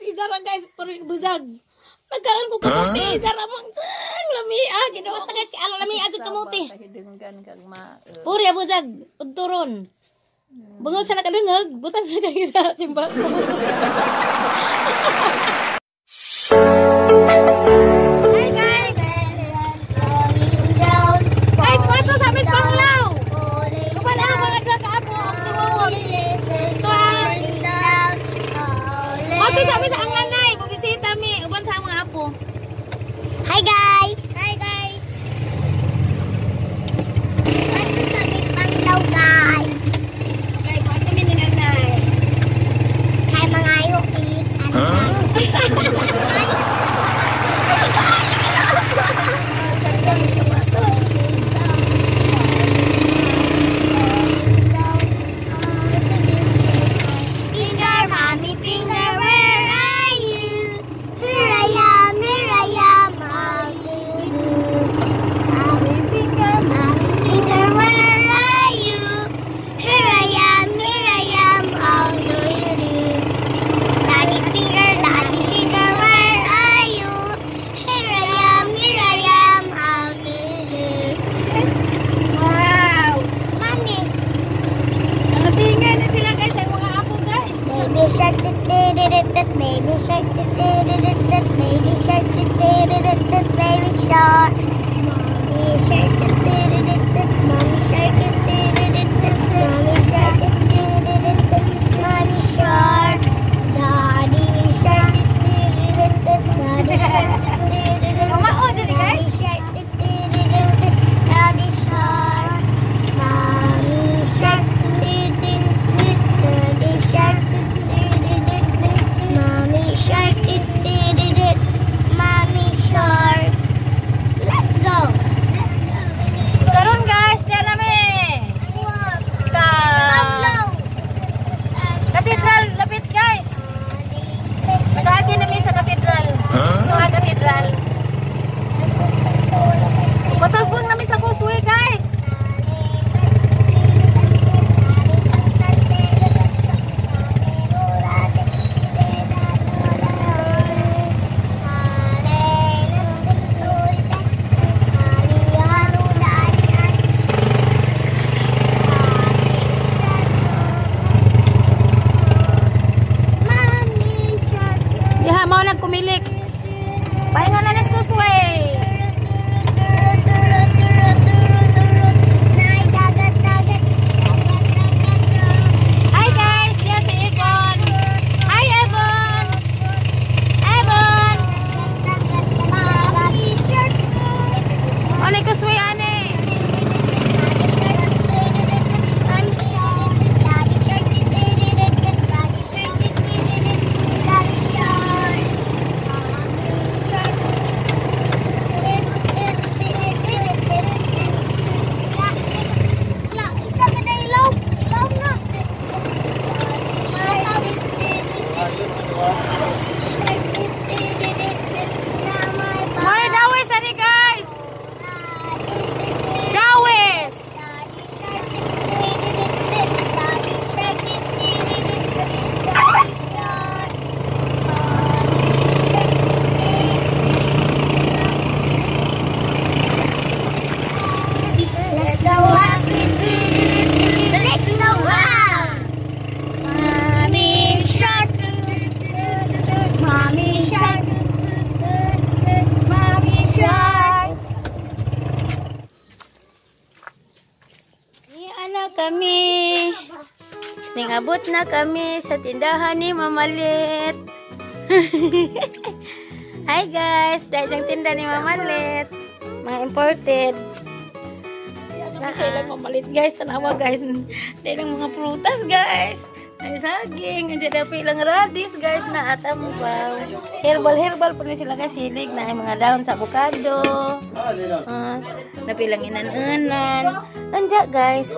Izara guys, pero buzag. Nagkaon ko kamuti, Izara mang sang lami ah, ginawa ta guys, ala lami adto kamuti. Puri buzag, udturon. Bungo sa nakadungog, butan sa kita simba ko. Hi guys. Guys, pato sa Miss Panglao. Kuan ang mga duha ka apo ang suwawag. Pato sa Miss ang nanay, bubisita mi uban sa mga apo. Hi guys. Hi guys. Pato sa Miss Panglao guys. Okay, pato mi ni nanay. Kay mga ayok. Huh? Finger, mommy, finger, where are you? Here I am, how do you do? Mommy, finger, where are you? Here I am, how do you do? Daddy finger, where are you? Here I am, how do you do? Wow! Mommy! Ang singer na sila guys, ang mga apo guys. Baby shark, baby shark, baby shark, baby shark. Mommy shark, mommy shark, mommy shark, mommy shark. Daddy shark, daddy shark, Mama, oh, dili guys. Mommy shark, daddy shark. Mommy shark, daddy shark, mommy shark, mommy shark. Let's go. Karon guys, diyan nami sa Cathedral, lapit guys. Nagaagi nami sa cathedral. Sa cathedral. Patagbang nami sa causeway guys. Diha mao nagkumilik. Pahinga na ni causeway. Hi guys, diya si Ebon. Hi Ebon. Ebon. Ano yung causeway ani? May dawis ani guys. Dawis. Let's go out. Let's go out. Mommy shark. Mommy shark. Mommy shark. Ana kami. Ningabot na kami sa tindahan ni Mama Lit. Hi guys, dahil ang tinda ni Mama Lit. Mga imported. Na sa ilang Mama Lit guys, tanawa guys. Dahil ang mga prutas guys. Ay saging, andiyan na pa ilang radish guys na atam ba. Herbal po ni sila guys, hilig na ay mga daon sa avocado. Napilang inan-unan. Anja guys.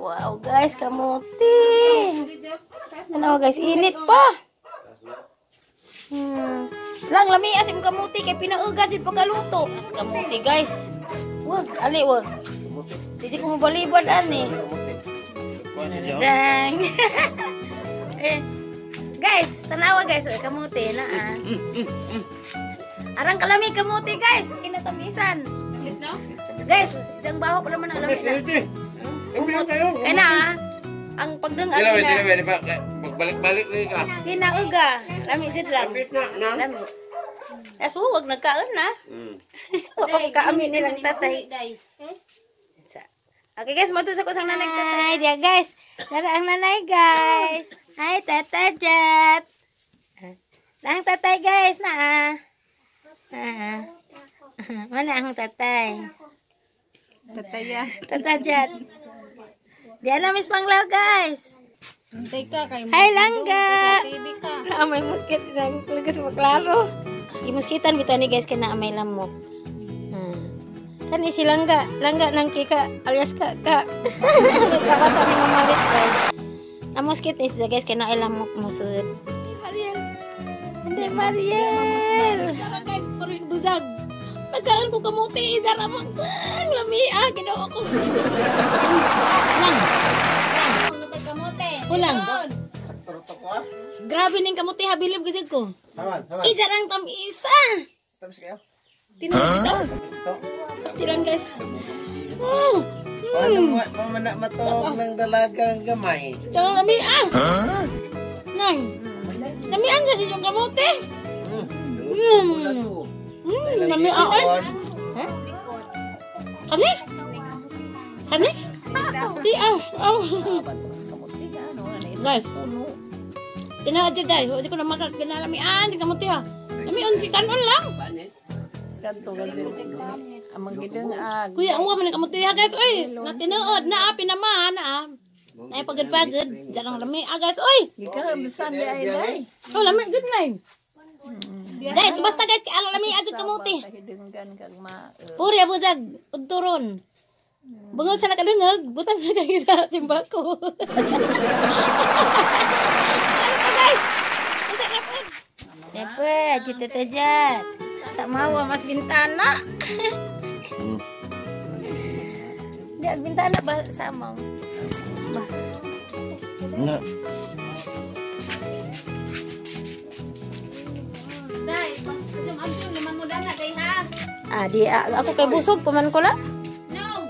Wow guys, kamuti. Ano guys, init pa. Lang lami asim kamuti kay pinauga jud pagkaluto. As kamuti guys. Wag, ali wag. Di ko mobalibad ani. Dang. Eh, guys, Tanawa guys, oh, kamuti na ah. Arang kalami kamuti guys, kinatamisan. Guys, isang baho pa naman ang lami na. Kaya na ah, ang pagdung Dila, na. Dila, di ba? Magbalik-balik na ka. Kinauga, lami jud lang. Kapit na, na. Lami. As wag nagkaon na. Wa pa kaamin nilang tatay. Okay guys, mo sa kusang nanay tatay. Hi, dia guys. Nara ang nanay guys. Hi, Tata Jet. Nang tatay guys na ah. Ah. Mana ang tatay? Tataya. Tata Jet. Diyan na Miss Panglaw guys. Hintay ka kay Hi langga. TV ka. Na may muskit nang lagas maklaro. Gimuskitan bitaw ni guys kay naa may lamok. Kani si langga, langga nang kika alias ka ka. Basta bata ni mamalit guys. Ang muskit ni siya guys kay naa lamok mo sud. Mariel. Hindi Mariel. Tara guys, puro buzag. Pagkaan ko kamuti, idara mo. Ang lami ah, ginawa ko. Lang. Kulang. Grabe ning kamuti ha, bilib kasi ko. Haman, haman. Ijarang tamisa. Tapos kayo? Tinuod ito. Pastilan guys. Oh, Paano mo na matog ng dalagang gamay? tarang lami ah. Nay. Lamian sa inyong kamote. Lami ah. Oy. Ha? Kani? Kani? Di ah. Oh. Guys. Tinuod siya guys. Hindi ko na makakinalamian. Di kamote ha. Lamian si kanon lang. Kanto amang gideng ag. Kuya, ang man kamote ha guys. Oy, natinuod na ah, pinama na ah. Nay pagod-pagod. Diyan ang lami ah guys. Oy. Gikan bisan di ay day. Oh, lami good na. Guys, basta guys, kay lami adto kamote. Hidenggan kag ma. Puri abuzag udturon. Bungo sa nakadungog, butas na kita simbako. Ano to guys? Unsa na po? Depe, jita tajat. Sa mawa mas bintana. Di ag bintana ba sa amaw? Ba. Na. Dai, pag-amjum naman mo dana day ha. Ah, di ako kay busog paman ko la. No.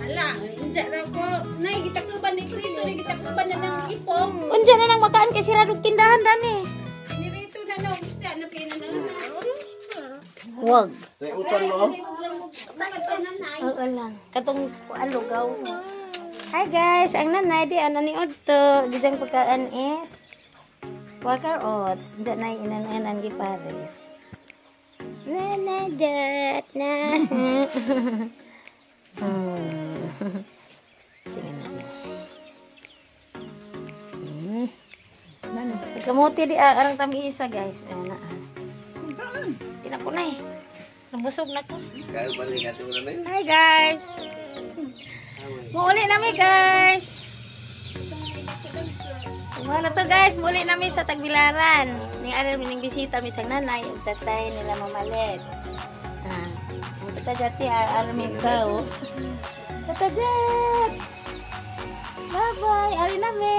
Ala, unsa ra ko. Nay gitakuban ni Prito, ni gitakuban na ng ipong. Unsa na nang makaan kay sira og tindahan dani. Nirito na no, isda na pina na. Wag. Tay utang mo. Oo lang. Katong kuan lugaw. Hi guys, ang nanay di ana ni Odto. Gidang pagkaan is Quaker oats. Diyan na inan-inan gi Paris. Na dat na. Tingnan na. Kamuti di arang tami-isa guys. Ayan na. Tina ko na eh. Nabusog na ko. Hi guys. Muuli nami guys. Muna to guys, muli nami sa Tagbilaran. Ning ari ning bisita mi sang nanay ug tatay nila mamalit. Ah, ang tata jati ar mi kao. Tata Jet. Bye-bye, ari nami.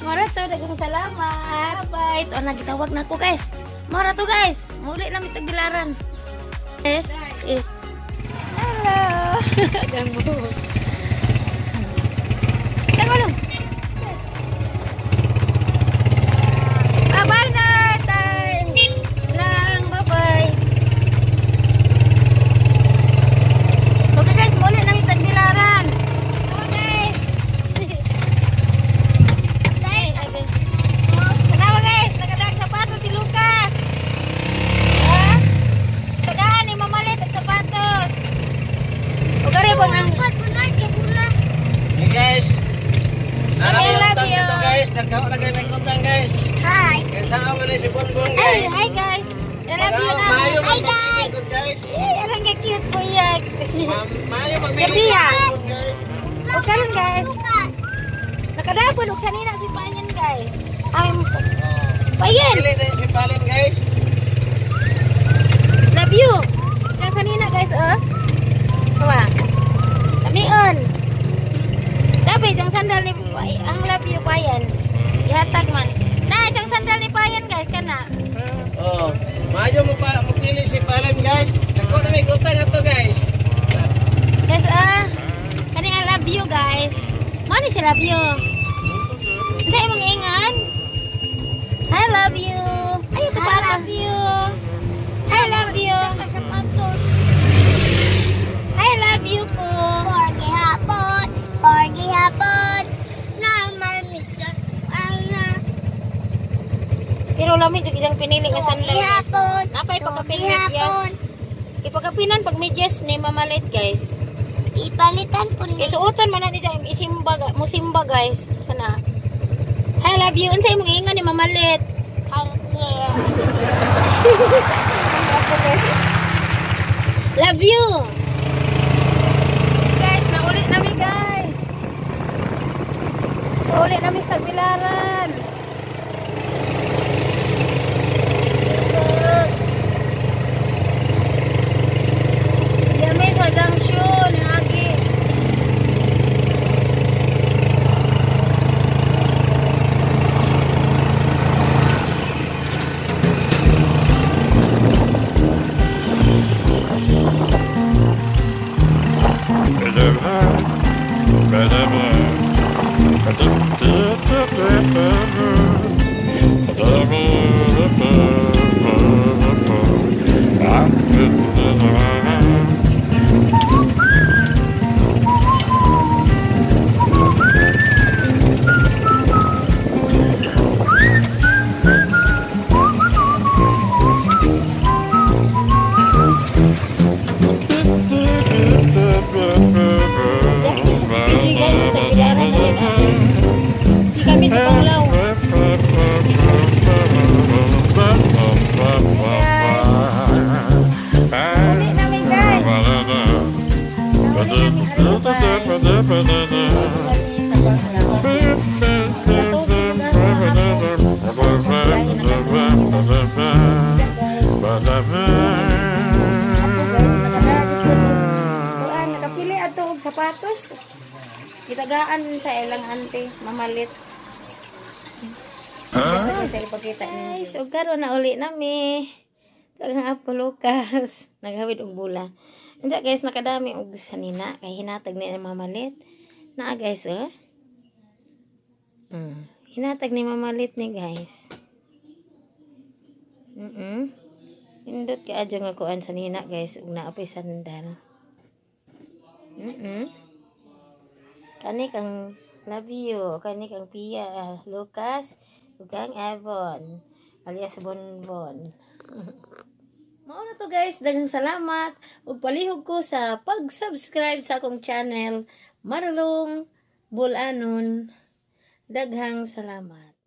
Mora to, daghang salamat. Bye. Ito na gitawag na ko guys. Mora to guys. Muli nami Tagbilaran. Eh, eh. Hello. Gangbo. Tango. Bye-bye na, tay. Lang, bye-bye. Okay guys, muli nami Tagbilaran. Okay guys. Guys, tanawa guys, nakadag sapatos si Lucas. Ha? Tagaan ni mamalit ang sapatos. O gari bang ang Hey guys. I love you. Ito guys, nagkaon na kayo ng utang guys. Hi. Kaya saan mo na si Bonbon Ay, guys. hi guys. I love you na. Maayo Hi, guys. guys. Eh, arang ka cute po yak. Maayo pamili Gabi, ah. guys. O karon guys. Lucas. Nakadapon og sanina si Payen guys. Ay, Payen. Pili na si Palin guys. Love you. Sa sanina guys, oh. Kawa. Kamion. Dapat ang sandal ni ang love you Payen. Ihatag man. Na, isang sandal ni Payan, guys, kana. Oh, maayo mo pa mapili si Palen, guys. Dako na may utang ato, guys. Guys, ah. Kani I love you, guys. Mao ni si love you. Unsa imong ingan? I love you. Ay, ito pa. I love you. I love you. Isa ka sapatos. I love you ko. For gihapon, for gihapon. Naman ana. Pero lami jud iyang pinili nga sandal, guys. Gihapon. Napay pagkapin medyas. Gihapon. Ipagkapinan pag medyas ni Mamalit, guys. Ipalitan po ni. Kay suoton man na ni siya isimba musimba, guys. Kana. I love you. Unsa imong ingon ni Mamalit? Thank you. Love you. Guys, naulit nami, guys. Naulit nami sa Tagbilaran. Yami sa junction, agi. PG, guys, Tagbilaran na yun. Di kami sa Panglao. Ulit namin, guys. Ulit namin ariyo, guys. Kami sa Panglao. Natugin na guys. Ako, guys, nakadagit ko. Kuan, nakapili ato og sapatos. Gitagaan sa ilang ante, Mamalit. Huh? Ipakita guys, ug karon na uli nami. Daghang apo Lucas. Naghawid og bula. Unsa, guys, nakadami og sanina kay hinatag ni Mamalit. Naa, guys, oh. Hinatag ni Mamalit ni, guys. Indot ka adyo nga kuan sanina, guys, ug naa pay sandal. Kani kang love you, kani kang Pia, Lucas, ug kang Evon, alias Bonbon. Mao na to, guys, daghang salamat ug palihog ko sa pag-subscribe sa akong channel, Marlong Bulanon. Daghang salamat.